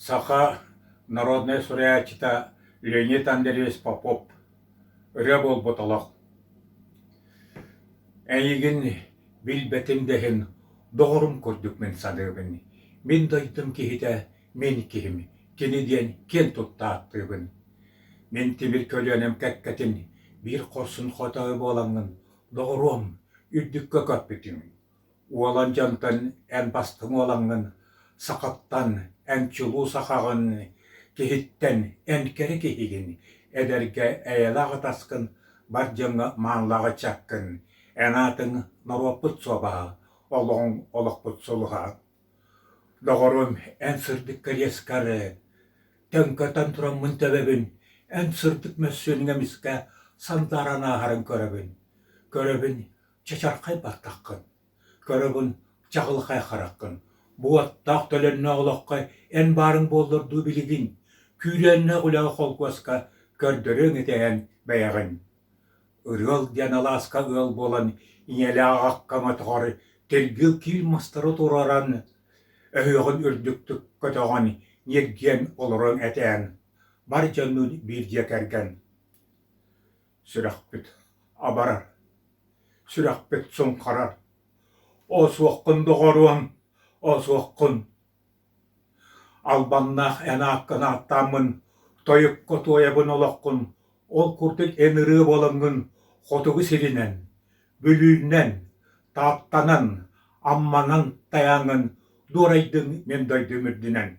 Саха народнай суруйааччыта Леонид Андреевич Попов ырыа буолбут олох. Эйигин билбэтим да иһин доҕорум курдук мин саныыбын. Мин дойдум киһитэ мин киһим, кини диэн киэн тутта ааттыыбын. Мин тимир көлүөнэм кэккэтин биир хорсун хотоойу буолаҥҥын, доҕоруом, үрдүккэ көппүтүҥ. Уолан дьонтон эн бастыҥ уолаҥҥын, сахаттан эн чулуу сахаҕын, киһиттэн эн кэрэ киһигин, эдэргэ эйэлээх ытаскын, бар дьоҥҥо маанылаах ыччаккын, эн аатыҥ норуоппут суобаһа, олоҕуҥ олохпут сулуһа. Доҕорум, эн сырдык кэриэскэр төҥкөтөн тураммын төбөбүн, эн сырдык мөссүөнүҥ эмискэ сандааран ааһарын көрөбүн. Көрөбүн чачархай баттаххын, көрөбүн чаҕылхай хараххын, бу уоттаах төлөннөөх олоххо эн баарыҥ буоллар дуу билигин, күүрээннээх үлэҕэ холкуоска көрдөрүөҥ этэ эн бэйэҕин. Ырыал диэн алааска ыал буолан ийэлээх аҕакка өҥөтөҕөр тиргил киил мастары туруоран, өһүөҕүн үрдүктүк көтөҕөн, ньиргиэн олоруоҥ этээн, бар дьоннуун биир дьиэ кэргэн. Сүрэхпит абарар, сүрэхпит суҥхарар, Осуоххун доҕоруом, осуоххун Албаннаах эн ааккын ааттааммын, тойукка туойабын олоххун, ол курдук эн ырыа буолаҥҥын хотугу сиринэн, Бүлүүнэн, Тааттанан, Амманан тайааҥҥын дуорайдыҥ мин дойдум үрдүнэн.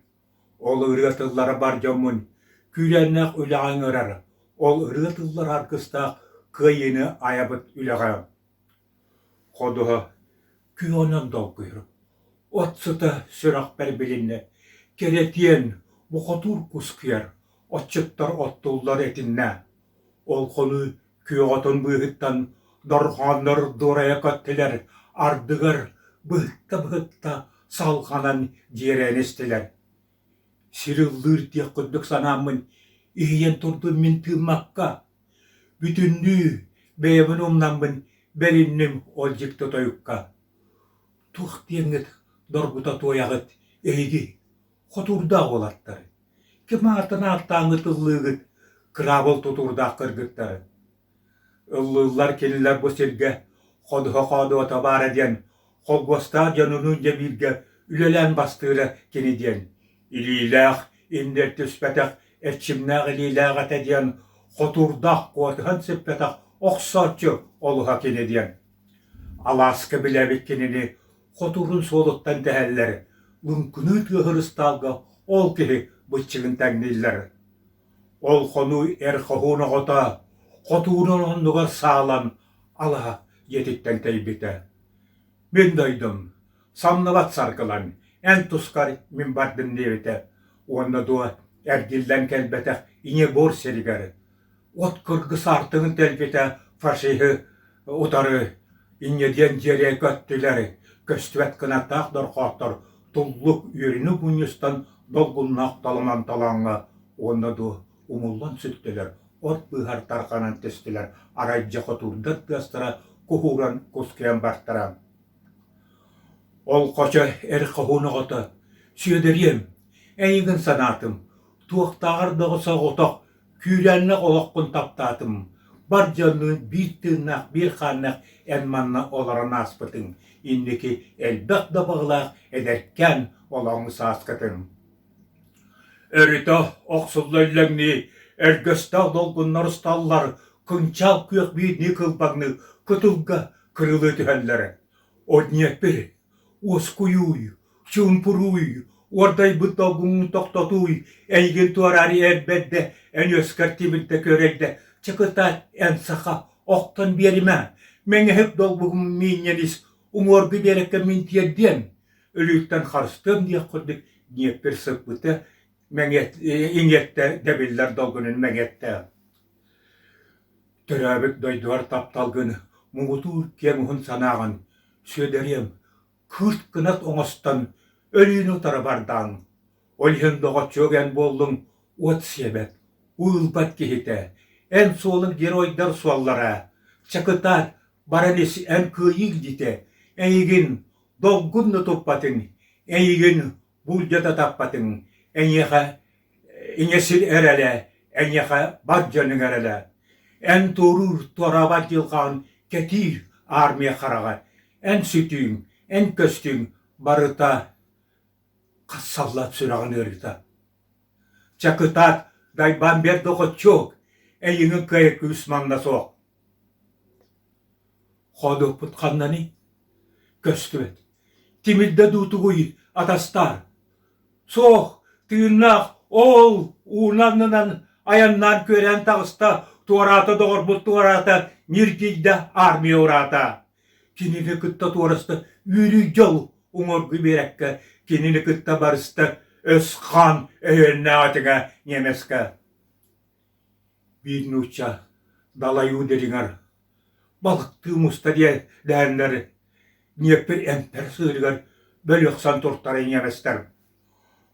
Ол ырыа тыллара бар дьоммун күүрээннээх үлэҕэ ыҥырар, ол ырыа тыллара аргыстаах кыайыыны айабыт үлэҕэ. Ходуһа күөҕүнэн долгуйар, от сыта сүрэхпэр билиннэ, кэрэтиэн, бухатуур кускуйар, отчуттар оттуллар итиннэ. Ол хонуу күөх отун быыһыттан дорҕооннор дуорайа көттүлэр, ардыгар быһытта-быһытта салҕанан дьиэрээн истилэр. Сир ыллыыр диэх курдук санааммын иһийэн турдум мин тыыммакка, бүтүннүү бэйэбин умнаммын бэринним ол дьикти тойукка. Туох диэҥҥит доргута туойаҕыт эһиги, хотуурдаах уолаттар, ким аатын ааттааҥҥыт ыллыыгыт, кыраабыл тутуурдаах кыргыттары. Ыллыыллар кинилэр бу сиргэ ходуһа хоодуота баара диэн холкуостаах дьонунуун дьэ бииргэ үлэлээн бастыыра кини диэн илиилээх иннэр түспэтэх эрчимнээх илиилээх этэ диэн хотуурдаах куотуһан сиппэтэх охсооччу олуһа кини диэн Алааска билэбит кинини хотуурун суолуттан тэһэллэр лыҥкыныы тыаһыр ыстаалга ол киһи быччыгын тэҥнииллэр Ол хонуу эр хоһуун оҕото хотуурун оннугар саалан алаһа дьиэтиттэн тэйбитэ. Мин дойдум, самныбат саргылан, эн тускар мин бардым диэбитэ уонна дуо эргиллэн кэлбэтэх ийэ буор сиригэр от кыргыс аартыгын тэлбитэ фашиһы утары инньэ диэн дьиэрэ көттүлэр, көстүбэт кынаттаах дорхооттор туллук үөрүнү мунньустан долгуннаах толомон толооҥҥо уонна дуу умуллан сүттүлэр, от быыһар тарҕанан түстүлэр, арай дьэ хотуурдар тыастара куһууран кускуйан бартара. Ол хочо эр хоһуун оҕото, Сүөдэриэм, эйигин санаатым, туохтааҕар да соҕотох Күүрээннэх олохпун таптаатым, бар дьоннуун биир тыыннаах, биир хааннаах эн манна олорон ааспытыҥ, инники элбэх да баҕалаах эдэркээн олоҕуҥ сааскытын. Өрүтэ охсулла үллэҥнии, өргөстөөх долгуннар усталлар, кынчаал күөх биирдии кылбаҥныы кытылга кырылыы түһэллэр. Однеппи Уоскуйууй, чуумпурууй, уордайбыт долгуҥҥун тохтотууй, эйигин туораары эрбэрдэ, эн үөскэр тимирдэ күөрэйдэ, чыкыта эн саха, охтон биэримэ, мэҥэһик долгугум миинньэн ис, уҥуоргу биэрэккэ мин тиэрдиэм, өлүүттэн харыстыам диэх курдук Днепр сыппыта иҥиэттэ дэбиллэр долгунун мэҥиэттэ. Төрөөбүт дойдугар тапталгын муҥутуур киэҥ уһун санааҕын Сүөдэриэм, кыырт кынат оҥостон өлүүнү утары бардааҥ. Ол иһин доҕоччуок эн буоллуҥ уот сиэбэт, уу ылбат киһитэ. Эн суолуҥ геройдар суоллара. Чакытаат, баран ис эн кыайыы илдьитэ. Эйигин долгун да туппатыҥ, эйигин буулдьа да таппатыҥ. Эйиэхэ ийэ сир эрэлэ, эйиэхэ бар дьонуҥ эрэлэ. Эн туоруур туораабат дьылҕаҕын кэтиир армия хараҕа. Эн сүтүүҥ, эн көстүүҥ барыта хас саллаат сүрэҕин ыарыыта. Чэ кытаат, дайбаан биэр доҕоччуок, эйигин кыайа күүс манна суох. Хоодуоппут ханнаный? Көстүбэт. Тимирдэ дуу тугуй, атастаар? Суох, тыыннаах, ол ууну аннынан айаннаан күөрээн таҕыста, туораата доҕорбут туораата, ньиргийдэ армия ураата. Кинини кытта туораста үөрүү дьол уҥуоргу биэрэккэ, кинини кытта барыста өс-хаан өһүөннээх этиҥэ немецкэ. Биир нуучча далайуу дириҥэр балыктыы муста диэн дэһэннэр Днепр эмпэр сыырыгар бөлүөхсэн туртара ньиэмэстэр.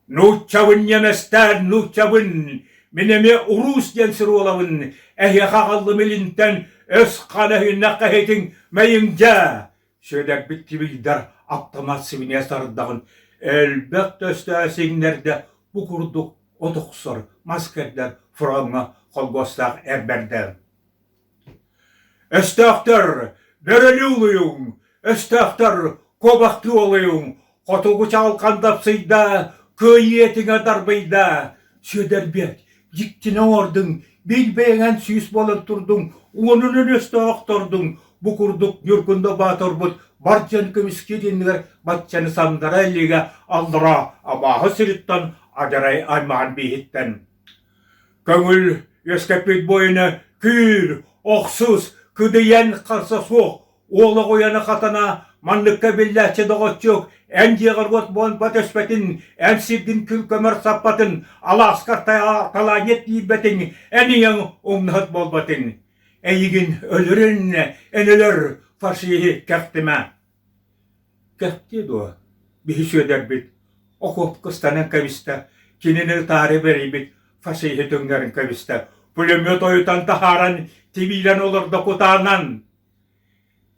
Нууччабын ньиэмэстэр, нууччабын, мин эмиэ уруус диэн сир уолабын, эһиэхэ аҕаллым илинтэн өс хаан өһүннэххэ иһитиҥ мэйиҥдьэ! Сүөдэрбит тибийдэр аптамаат сибиниэс ардаҕын элбэх төстөө сиҥнэрдэ бу курдук от охсор, мас кэрдэр фроҥҥа холбуостаах эр бэрдэ. Өстөөхтөр, бөрөлүү улуйуҥ, өстөөхтөр, куобахтыы олуйуҥ, хотугу чаҕылхан дапсыйда, кыайыы этиҥэ дарбыйда. Сүөдэрбиэт, дьиктини оҥордуҥ, биир бэйэҥэн сүүс буолан турдуҥ, уонунан өстөөхтордуҥ, бу курдук Ньургунда Баатырбыт бар дьон көмүскиир иннигэр баччаны сандара илигэ аллараа абааһы сириттэн адьарай аймаҕын бииһиттэн. Көҥүл үөскэппит буойуна күүр, охсус, кыдыйан харса суох, уол оҕуйаны хатана, манныкка биллээччи доҕоччук, эн дьиэҕэр уот буолбат өспөтүн, эн сиргин күл көмөр саппатын, алааскар талаанньыт тиийбэтиҥ, эн ийэҥ умнаһыт буолбатыҥ. Эйигин өлөрүн, эн өлөр, фашиһы кэхтимэ. Кэхтиэ дуо, биһи Сүөдэрбит окуопка ыстанан кэбистэ, кинини ытаары бэрийбит фашиһы түҥнэрин кэбистэ, пулемет ойутан таһааран тибиилэн олордо кутаанан.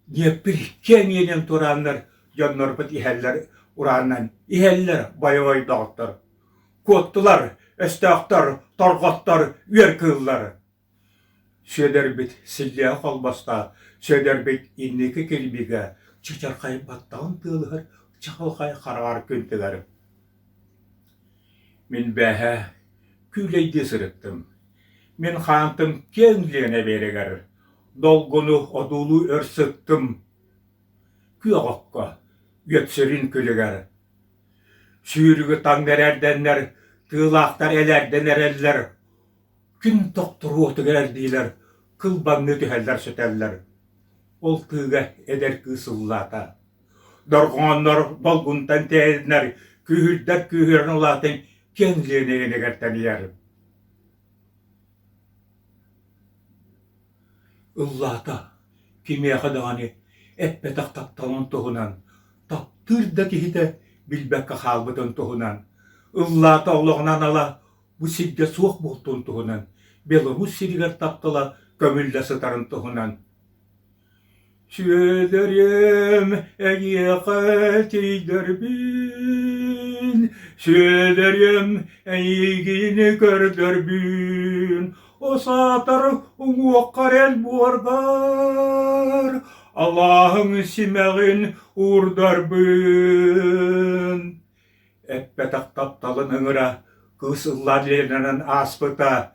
Днепр киэҥ иэнин турааннар дьоннорбут иһэллэр урааннан иһэллэр бойобуой доҕоттор. Куоттулар, өстөөхтөр, торҕоттор, үөр кыыллар. Сүөдэрбит силлиэҕэ холбосто, Сүөдэрбит инники килбигэ чычархай баттаҕын тыалыһар чаҕылхай хараҕар күн тыгар. Мин бээһэ күүлэйдии сырыттым. Мин хаантым киэҥ Лена биэрэгэр, долгуну одуулуу өр сыттым. Күөх окко, үөпсүрүн күлүгэр. Сүүрүгү таҥнары эрдэннэр, тыылаахтар элээрдэн эрэллэр, Күн тохторуотугар эрдиилэр кылбаҥныы түһэллэр-сүтэллэр. Ол тыыга эдэр кыыс ыллаата. Дорҕооннор долгунтан тэйэннэр, күүһүрдэр күүһүрэн улаатан киэҥ Лиэнэ иэнигэр тэнийэр. Ыллаата, кимиэхэ даҕаны эппэтэх тапталын туһунан, таптыыр да киһитэ билбэккэ хаалбытын туһунан. Ыллаата олоҕунан ала бу сиргэ суох буолтун туһунан, Беларусь сиригэр таптала көмүллэ сытарын туһунан. Сүөдэрим эйиэхэ тиийдэрбин, Сүөдэрим эйигин көрдөрбүн, О саатар уҥуоххар эл буоргар, Алааһыҥ симэҕин уурдарбын. Эппэтэх тапталын ыҥыра кыыс ыллаан Ленанан ааспыта,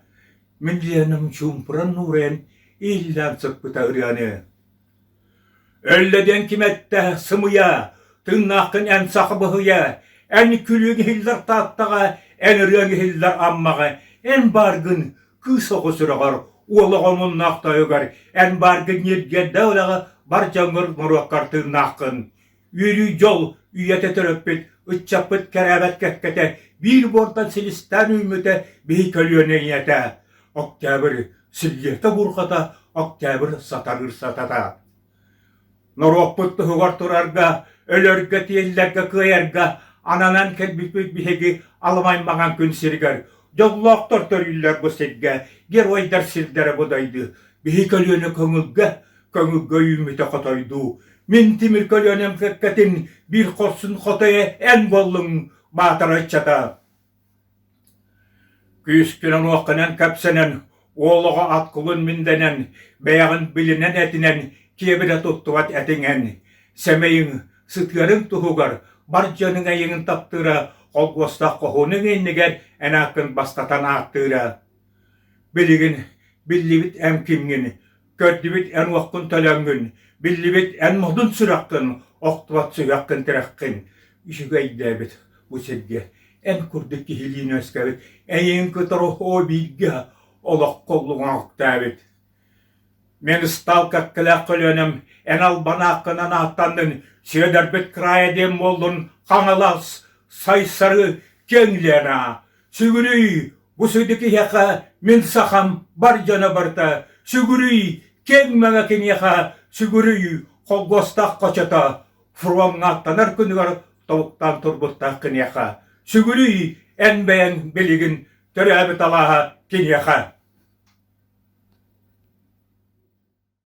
мин Ленам чуумпуран нуурайан ииллээн сыппыта ырыаны. Өллө диэн ким эттэ, сымыйа, тыыннааххын эн саха быһыйа, эн күлүүҥ иһиллэр Тааттаҕа, эн ырыаҥ иһиллэр Аммаҕа, эн бааргын кыыс оҕо сүрэҕэр, уол оҕо муннаах тойугар, эн бааргын ньиргиэрдэ үлэҕэ бар дьоҥҥор моруоккар тыыннааххын. Үөрүү-дьол үйэтэ төрөппүт ыччаппыт кэрээбэт кэккэтэ биир буортан силистээн үүммүтэ биһи көлүөнэ ийэтэ. Октябрь силлиэтэ бурҕата, октябрь сатарыыр сатата. Норуоппут туһугар турарга, өлөргө, тиэллэргэ, кыайарга ананан кэлбиппит биһиги аламай маҥан күн сиригэр. Дьоллоохтор төрүүллэр бу сиргэ, геройдар сирдэрэ бу дойду. Биһи көлүөнэ көҥүлгэ көҥүлгэ үүммүтэ хотойдуу. Мин тимир көлүөнэм кэккэтин биир хорсун хотойо эн буоллуҥ, баатара ыччата. Күүскүнэн-уоххунан кэпсэнэн, уол оҕо ат кулун миндэнэн, бэйэҕин билинэн этинэн, киэбирэ туттубат этиҥ эн. Сэмэйиҥ, сытыарыҥ туһугар, бар дьонуҥ эйигин таптыыра, холкуостаах хоһуунуҥ иннигэр эн ааккын бастатан ааттыыра. Билигин биллибит эн кимҥин, көрдүбүт эн уоххун төлөҥҥүн, биллибит эн модун сүрэххин, охтубат сүһүөххүн тирэххин. Үчүгэйдээбит бу сиргэ эн курдук киһилиин үөскээбит, эйигин кытары оо бииргэ олоххо оллуҥаахтаабыт. Мин ыстаал кэккэлээх көлүөнэм эн албанааккынан ааттаннын, Сүөдэрбит кыраайа диэн буоллун Хаҥалас, Сайсары, киэҥ Лена. Сүгүрүй, бу сүдү киһиэхэ мин сахам бар дьоно барыта сүгүрүй, киэҥ мэҥэ киниэхэ сүгүрүй, холгуостаах хочото фроҥҥа аттанар күнүгэр тобуктаан турбуттаах киниэхэ сүгүрүй, эн бэйэҥ билигин төрөөбүт алааһа киниэхэ.